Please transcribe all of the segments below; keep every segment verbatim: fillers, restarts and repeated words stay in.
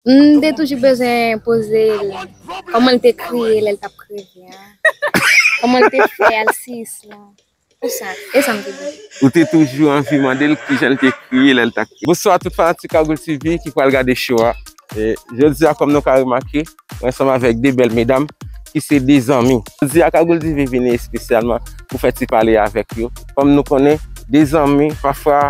M te toujou bezwen poze l kòman l te kriye lè l t ap kreve a. Kòman l te fè al siyis la. E sa, e sa m te bezwen. Ou te toujou anvi mande l kijan l te kriye lè l t ap kriye. Bonswa tout fanatik Kagoul T V ki pral gade show a. E, jodi a, kòm nou ka remake, mwen ansanm avèk de bèl medam ki se de zanmi. Jodi a, Kagoul T V vini espesyalman pou fè ti pale avèk yo. Kòm nou konnen, de zanmi, pafwa,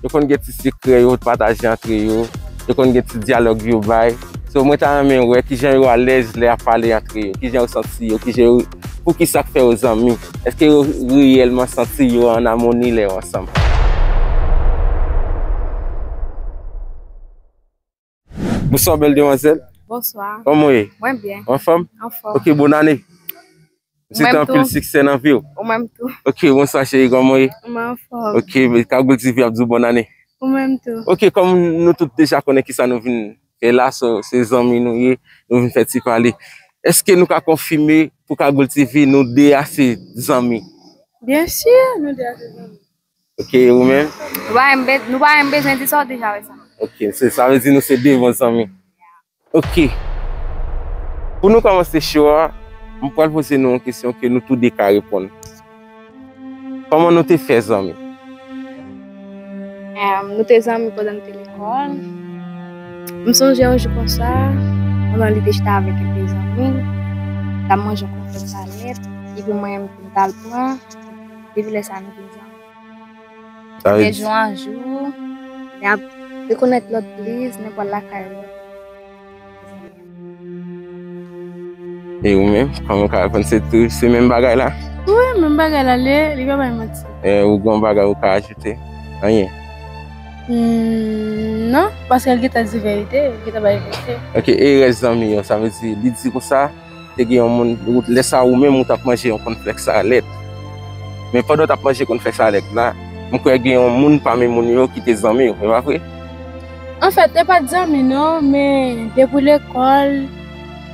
yo konn gen ti sekrè yo pataje antre yo, yo konn gen ti dyalòg yo bay. So, mwen ta renmen wè kijan yo alèz lè y ap pale antre yo, kijan yo santi yo, kijan yo, poukisa k fè yo zanmi. Èske yo reyèlman santi yo an amoni lè yo ansanm? Bonswa, bèl demwazèl. Bonswa. Kòman w ye? Mwen byen. Anfòm? Anfòm. Ok, bòn ane. M swete anpil siksè nan vi w. Ou menm tou. Ok, bonswa cheri, kòman w ye? Mwen anfòm. Ok, Kagoul T V ap di w bòn ane. Ou menm tou. Ok, kòm nou tout deja konnen kisa nou vin fè la, so, se zanmi nou ye, nou vin fè ti pale. Èske nou ka konfime pou Kagoul T V, nou de a se zanmi? Byen si, nou de a se zanmi. Ok, ou menm? Nou pa menm be-, nou pa menm bezwen di sa, w deja wè sa. Ok, se, sa vle di nou se de bon zanmi. Ok. Pou nou kòmanse show a, m pral poze nou yon kesyon ke nou tou de ka reponn. Kòman nou te fè zanmi? Em, nou te zanmi pandan nou te lekòl. M sonje yon jou konsa, pandan li te chita avèk kèk zanmi, l ap manje yon konfèt Salèt, epi mwen menm tou m t al pran, depi lè sa a nou te zanmi. Sa vle di jou an jou, n ap rekonèt lòt plis, nenpòt lakay lòt. E ou menm, kòman w ka reponn? Se tou, se menm bagay la? Wi, menm bagay la, li, li pa bay manti. E ou gen yon bagay ou ka ajoute? Anyen? Hmm, non, paske l gentan di verite, l gentan bay verite. Ok, e rès zanmi yo, sa vle di, li di konsa, te gen yon moun, ou, lè sa ou menm ou t ap manje yon kònflèks Salèt. Men pandan w t ap manje kònflèks Salèt la, m kwè gen yon moun pami moun yo ki te zanmi w, e pa vre? Anfèt, e pa t zanmi non, men depi lekòl,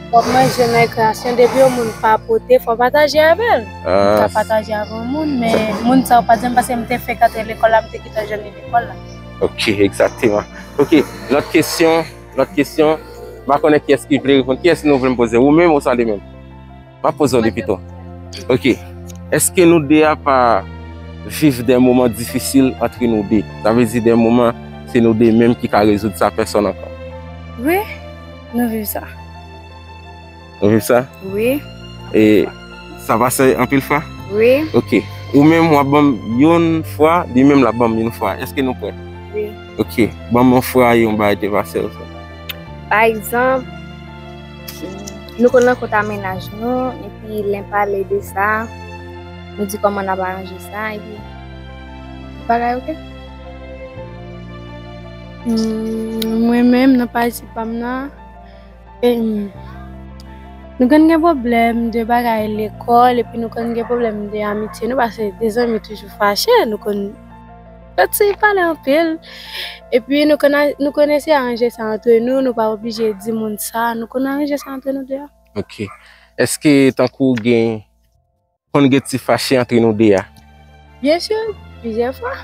w ap manje nan rekreasyon, depi yon moun pa pote, fò w pataje avè l. M ka pataje avè yon moun, men moun sa yo pa t zanmi paske m te frekante lekòl la, m te gentan jwenn li lekòl la. Ok, egzakteman. Ok, lòt kesyon, lòt kesyon. M pa konnen kiyès ki vle reponn. Kiyès nou vle m poze? Ou menm oswa li menm? M ap poze w li pito. Ok. Èske nou de a pa viv de moman difisil antre nou de? Sa vle di de moman se nou de menm ki ka rezoud sa, pèsòn ankò. Wi, nou viv sa. Nou viv sa? Wi. E sa pase anpil fwa? Wi. Ok. Ou menm w ap ban m yon fwa, li menm l ap ban m yon fwa. Èske nou prè? Wi. Ok. Ban m yon fwa yon bagay te pase ou sa. Pa egzanp, nou konn rankontre a mennaj nou, epi lè n pale de sa, nou di kòman n ap aranje sa, epi bagay oke. Hmm, mwen menm, nan parti pa m nan, em, nou konn gen pwoblèm de bagay lekòl, epi nou konn gen pwoblèm de amitye nou, paske de zanmi toujou fache, nou konn soti pale anpil. Epi nou konn a-, nou konn eseye aranje sa antre nou, nou pa oblije di moun sa, nou konn aranje sa antre nou de a. Ok. Èske tankou gen, konn gen ti fache antre nou de a? Byen si, plizyè fwa.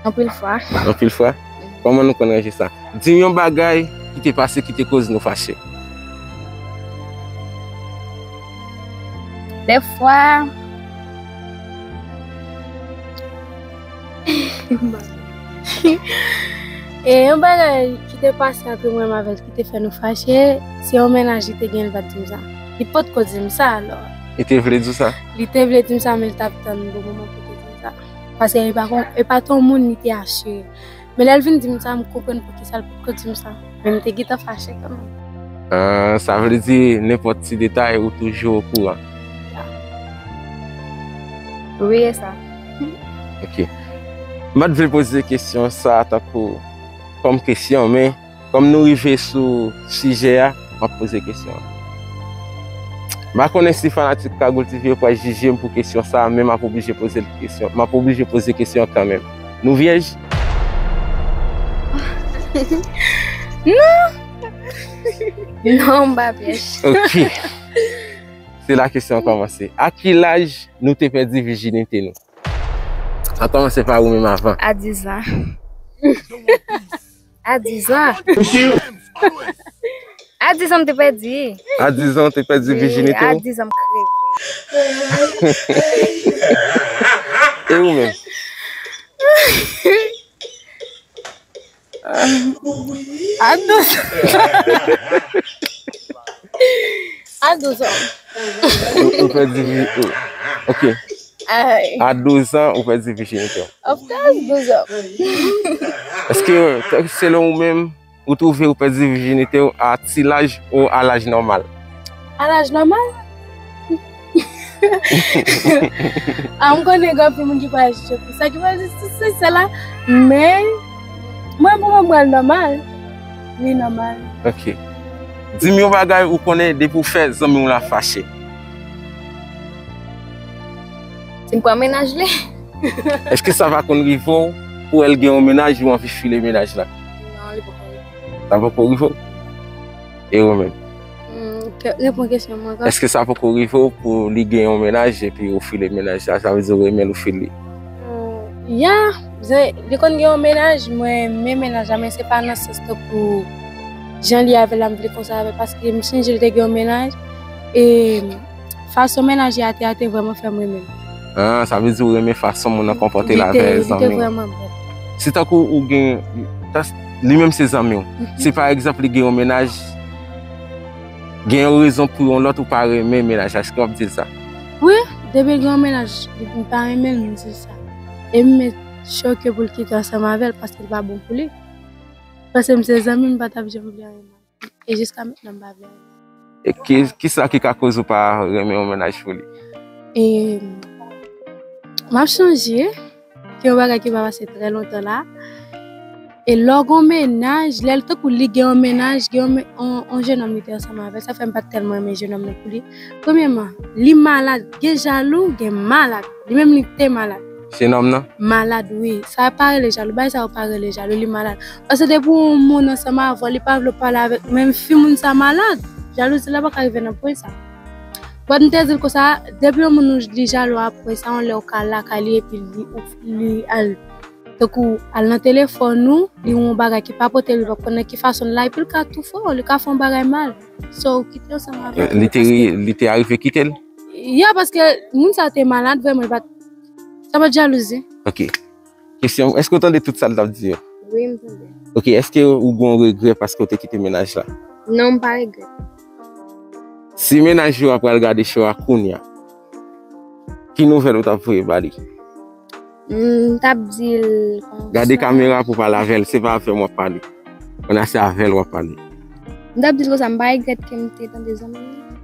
Anpil fwa. Anpil fwa? Kòman nou konn ranje sa? Di m yon bagay ki te pase ki te koz nou fache. Dèfwa, e yon bagay ki te pase antre mwen menm avè l ki te fè nou fache, se yon mennaj li te gen, li pa t di m sa. Li potko di m sa, alò. Li te vle di w sa? Li te vle di m sa, men li t ap tann bon moman pou li te di m sa. Paske li pa kon-, li pa t yon moun li te asire. Men lè l vin di m sa, m konprann poukisa l potko di m sa. Men m te gentan fache kanmenm. Ah, sa vle di, nenpòt ti detay, ou toujou okouran? Ya. Wi, e sa. Ok. M pa t vle poze kesyon sa tankou kòm kesyon, men kòm nou rive sou sijè a, m ap poze kesyon an. M pa konnen si fanatik Kagoul T V yo pral jije m pou kesyon sa a, men m ap oblije poze l kesyon. M ap oblije poze kesyon an kanmenm. Nou vyèj? Non! Non, m pa vyèj. Ok. Se la kesyon an kòmanse. A ki laj nou te pèdi vijinite nou? An kòmanse pa ou menm avan. A diz an. A diz an. Ou si? A dizan m te pèdi. A dizan w te pèdi vijinite w? A dizan m kreve. E ou menm? A douz an. A douz an. Ou, ou pèdi vi-, ou, ok. Ay. A douz an, ou pèdi vijinite w. Of course, douz an. Èske, selon ou menm, ou twouve ou pèdi vijinite w a ti laj ou a laj nòmal? A laj nòmal? A, m konnen gen anpil moun ki pral jije pou sa, ki pral di sesi, sela, men mwen, pou mwen, mwen nòmal. Li nòmal. Ok. Di m yon bagay ou konnen depi w fè zanmi w la fache. Si m pran mennaj li. Èske sa pa konn rive w pou wè l gen yon mennaj ou anvi file mennaj la? Non, li poko rive. Sa poko rive w? E ou menm? Hmm, ke-, reponn kesyon mwen ankò. Èske sa poko rive w pou li gen yon mennaj epi ou file mennaj la? Sa vle di ou renmen l ou file li? Hmm, ya, se, li konn gen yon mennaj, mwen renmen mennaj la, men se pa nan sans tankou jan li avè l la, m vle konsa avè l, paske m sonje l te gen yon mennaj, e fason mennaj li a te, a te vrèman fè m renmen l. Ah, sa vle di ou renmen fason moun nan konpòte l avè zanmi w. Li te vrèman bèl. Se tankou ou gen, tas-, li menm se zanmi w. Mhm. Si pa egzanp li gen yon mennaj, gen yon rezon pou yon lòt ou pa renmen mennaj la, èske w ap di l sa? Wi, depi l gen yon mennaj, depi m pa renmen l, m di l sa. E m met choke pou l kite ansanm avè l paske l pa bon pou li. Paske m se zanmi, m pa t ap janm vle anyen mal. E jiska mentnan, m pa vle anyen mal. E ki, kisa ki ka koz ou pa renmen yon mennaj pou li? E, m ap sonje, se yon bagay ki pa pase trè lontan la. E lè w gen yon mennaj, lè l tankou li gen yon mennaj, gen yon me-, yon, yon jenòm li te ansanm avè l, sa fè m pa t tèlman renmen jenòm nan pou li. Premyèman, li malad, gen jalou, gen malad. Li menm li te malad. Jenòm nan? Malad, wi. Sa pa rele jalou. Bagay sa yo pa rele jalou, li malad. Paske depi yon moun ansanm avè w, li pa vle pale avèk menm fi moun sa malad. Jalouzi la pa ka rive nan pwen sa. But m te di l konsa, depi yon moun ou li jalou apre sa, yon lè ou ka lakay li epi li, ou, li al, tankou al nan telefòn ou, li yon bagay ki pa pote, li pa konn nan ki fason l la, epi l ka tou fè w, li ka fè yon bagay mal. So, ou kite ansanm avè l. Li te, li te arive kite l? Ya, paske moun sa te malad vrèman, li pa t, sa pa t jalouzi. Ok. Kesyon, èske w tande tout sa l t ap di yo? Wi, m tande. Ok, èske ou gen yon regrè paske w te kite mennaj la? Non, m pa regrèt. Si mennaj ou a pral gade show a kounye a, ki nouvèl ou t ap voye ba li? M t ap di l konsa. Gade kamera pou w pale avè l, se pa avè m w ap pale. Kounye a se avè l w ap pale. M t ap di l konsa, m pa regrèt ke m te tande zanmi m nan.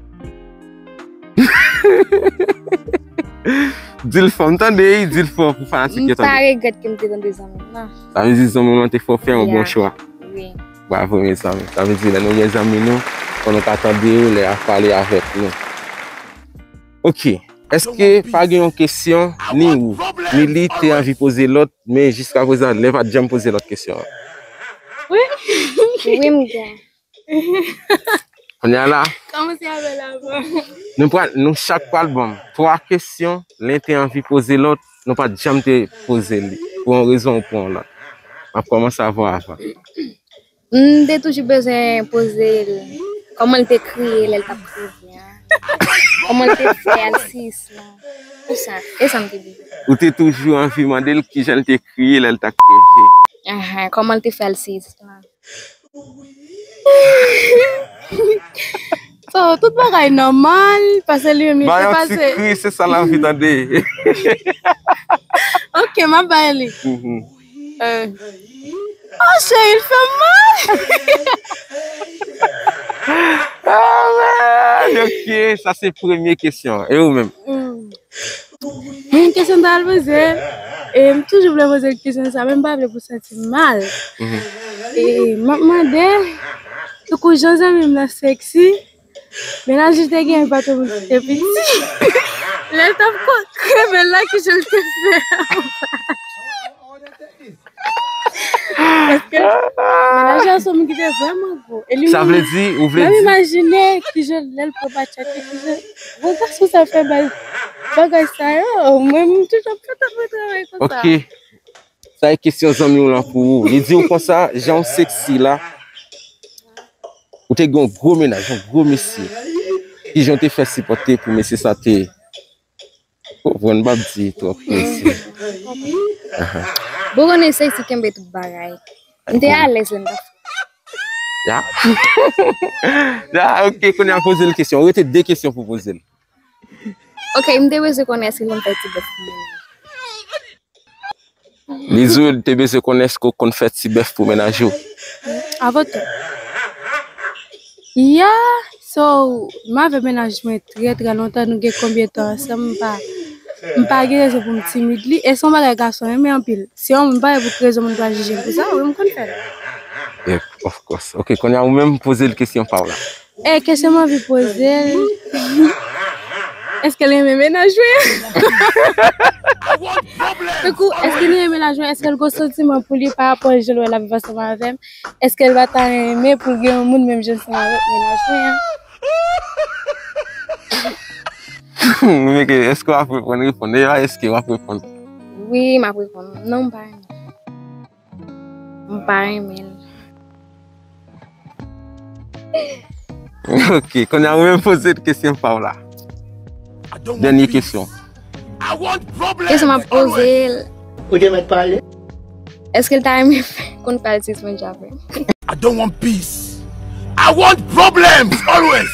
Di l fò, m tande, di l fò pou fanatik yo tande. M pa regrèt ke m te tande zanmi m nan. Sa vle di zanmi w lan te fè w fè yon bon chwa. Wi. Bravo, mezanmi. Sa vle di lè nou gen zanmi nou, fò nou ka tande yo lè y ap pale avèk nou. Ok. Èske pa gen yon kesyon, ni ou, ni li te anvi poze lòt, men jiskaprezan, lè pa t janm poze lòt kesyon an? Wi. Wi, m gen. Kounye a la, kòmanse avè l avan. Nou pral, nou chak pral ban m twa kesyon, len te anvi poze lòt, nou pa t janm te poze li, pou yon rezon ou pou yon lòt. M ap kòmanse avè w avan. M te toujou bezwen poze l kòman l te kriye lè l t ap kriye a. Kòman l te fè al seyis lan. Tout sa, e sa m te bezwen. Ou te toujou anvi mande l kijan l te kriye lè l t ap kriye. Ahan, kòman l te fè al seyis lan. So, tout bagay nòmal, paske li menm li te pase. Ba yon ti kri, se sa l anvi tande. Ok, m ap bay li. Mhm. Euh. Oh, cheri, l fè m mal. Ah, man, ok, sa se premye kesyon. E ou menm? Mm. Yon kesyon m ta al poze, e m toujou vle poze l kesyon sa, men m pa vle pou santi m mal. Mhm. E m ap mande, tankou jan zanmi m nan sexy, mennaj li te gen pa te moun ki te piti. Lè l t ap ko-, kreve l la, kijan l te fè? Paske mennaj la se yon moun ki te vrèman gwo. E li menm, sa vle di, ou vle di, m ap imajine kijan lè l pran pa tchèt li, kijan gwo gason sa fè bay bagay sa yo. Mwen, m toujou ap kontan fè travay konsa. Ok. Sa e kesyon zanmi w lan pou ou. Li di w konsa, jan w sexy la, Ou te gen yon gwo mennaj, yon gwo mesye. Kijan w te fè sipòte pou mesye sa te konprann, m p ap di twòp mesye. Bon, konnen se ki kenbe tout bagay. M te alèz lè m t ap fè. Ya. Ya, ok, kounye a poze l kesyon. Rete de kesyon pou poze l. Ok, m te bezwen konnen èske l konn fè ti bèf pou mennaj. Lizou te bezwen konnen èske w konn fè ti bèf pou mennaj ou. Avan tou. Ya, so, m avè mennaj mwen trè trè lontan, nou gen konbyen tan ansanm, m pa m pa gen rezon pou m timid li, e se yon bagay gason renmen anpil. Se yon moun pa gen pou rezon moun pral jije m pou sa, wi m konn fè l. Yep, of course. Ok, kounye a ou menm poze l kesyon pa w la. E kesyon m anvi poze l, èske l renmen mennaj mwen? Tankou, èske li renmen mennaj mwen? Èske l gen santiman pou li pa rapò jan l wè l ap viv ansanm avè m? Èske l pa ta renmen pou l gen yon moun menm jan ansanm avèk mennaj mwen an? Men ke, èske w ap reponn? Reponn. Deja èske w ap reponn? Wi, m ap reponn. Non, m pa renmen. M pa renmen l. Ok, kounye a ou menm poze kesyon pa w la. Dènye kesyon. Kesyon m ap poze l. Ou te mèt pale. Èske l ta renmen konn fè alsis menm jan avè m? I don't want peace. I want problems always.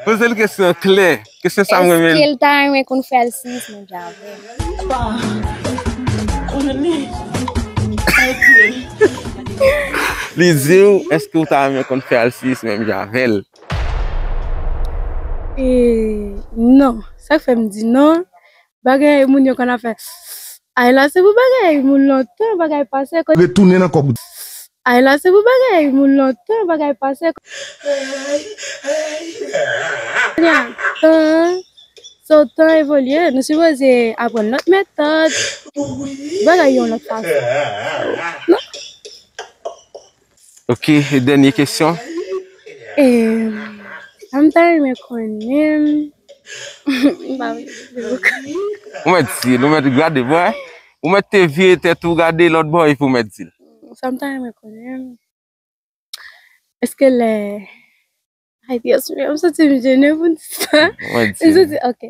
Poze l kesyon klè. Kesyon sa mwen menm. Èske l ta renmen konn fè alsis menm jan avè m? Li di w, èske w ta renmen konn fè alsis menm jan avè l? E non, sa k fè m di non, bagay moun yo konn ap fè. Ay la se pou bagay moun lontan, bagay pase. Retounen nan kòb. Ay la se pou bagay moun lontan, bagay pase. Kounye a, tan, so tan evolye, nou sipoze aprann lòt metòd, bagay yon lòt fason. Non. Ok, e dènye kesyon. E, sa m ta renmen konnen. M pa vle di. Ou mèt di l, ou mèt gade, bwè. Ou mèt te vire tèt ou gade lòt bò epi ou mèt di l. Sa m ta renmen konnen. Èske lè. Ay, Dios mío, m santi m jennen pou m di sa. Ou mèt M di l. santi, ok.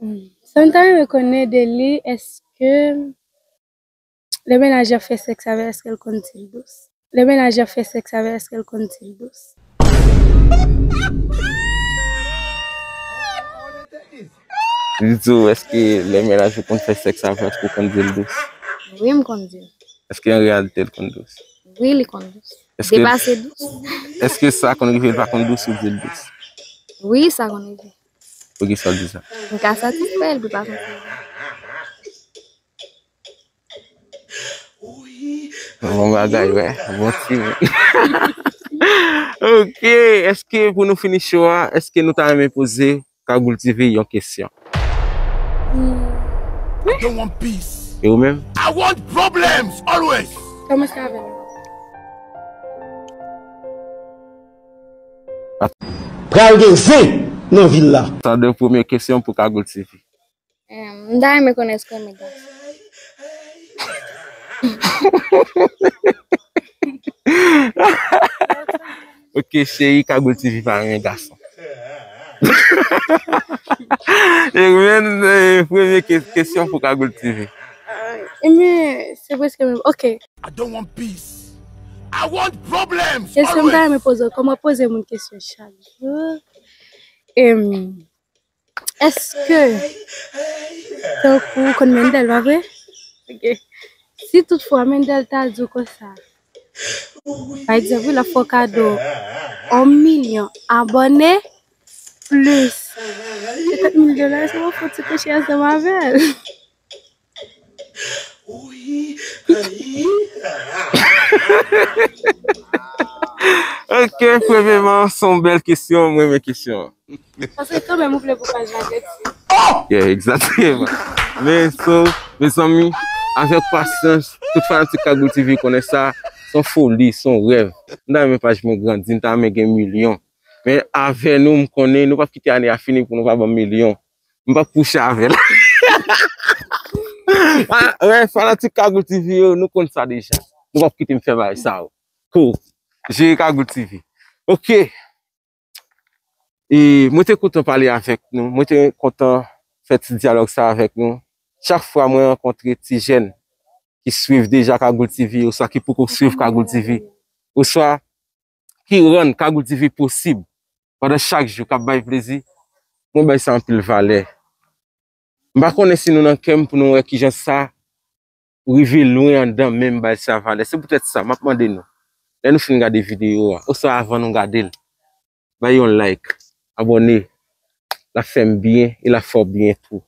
Hmm. Sa m ta renmen konnen de li, èske lè mennaj ap fè sèks avè l, èske l konn di l dous? Lè mennaj ap fè sèks avè l, èske l konn di l dous? Li di w, èske lè mennaj ou konn fè sèks avè l, èske w konn di l dous? Wi, m konn di l. Èske an reyalite l konn dous? Wi, li konn dous. Èske, Depase dous. Èske sa konn rive l pa konn dous ou di l dous? Wi, sa konn rive. Poukisa w di sa? M ka satisfè l, li pa satisfè. Bon bagay, wè. Bon timoun. Ok, èske pou nou fini show a, èske nou ta renmen poze Kagoul T V yon kesyon? I don't want peace. E ou menm? I want problems always. Kòmanse avè l. Pral gen zen nan vil la. Tande premye kesyon pou Kagoul T V. Em, m ta renmen konnen èske w renmen gason. Ok, cheri, Kagoul T V pa renmen gason. E men, eh, premye ke- kesyon pou Kagoul T V. Ebyen, se prèske menm. Ok. I don't want peace. I want problems Kesyon m ta always. Renmen poze, kòman poze moun kesyon chak jou? Em, èske, tankou ou konn Mendel, pa vre? Ok. Si toutfwa Mendel ta di w konsa, pa egzanp, wi, l ap fè w kado yon milyon abòne, plis senkant mil dola, èske w ap fè yon ti kouche ansanm avè l? Ok, premyèman, se yon bèl kesyon, mwen renmen kesyon an. Paske kanmenm ou vle pou paj la grandi. Yeah, egzakteman. Men so, mezanmi, avèk pasyans, tout fanatik Kagoul T V konnen sa, se yon foli, se yon rèv. M ta renmen paj mwen grandi, m ta renmen gen milyon. Men avè nou, m konnen nou p ap kite ane a fini pou nou pa ban m milyon. M p ap kouche avè l. Ah, wè, fanatik Kagoul T V yo, nou konn sa deja. Nou p ap kite m fè bagay sa yo. Ko, jere Kagoul T V. Ok. E mwen te kontan pale avèk nou. Mwen te kontan fè ti dyalòg sa avèk nou. Chak fwa mwen rankontre ti jèn ki swiv deja Kagoul T V, oswa ki poko swiv Kagoul T V, oswa ki rann Kagoul T V posib pandan chak jou, k ap bay plezi, mwen bay sa anpil valè. M pa konnen si nou nan kè m pou nou wè kijan sa rive lwen anndan men m bay sa valè. Se poutèt sa, m ap mande nou, lè nou fin gade videyo a, oswa avan nou gade l, bay yon like, abòne, l ap fè m byen e l ap fè w byen tou.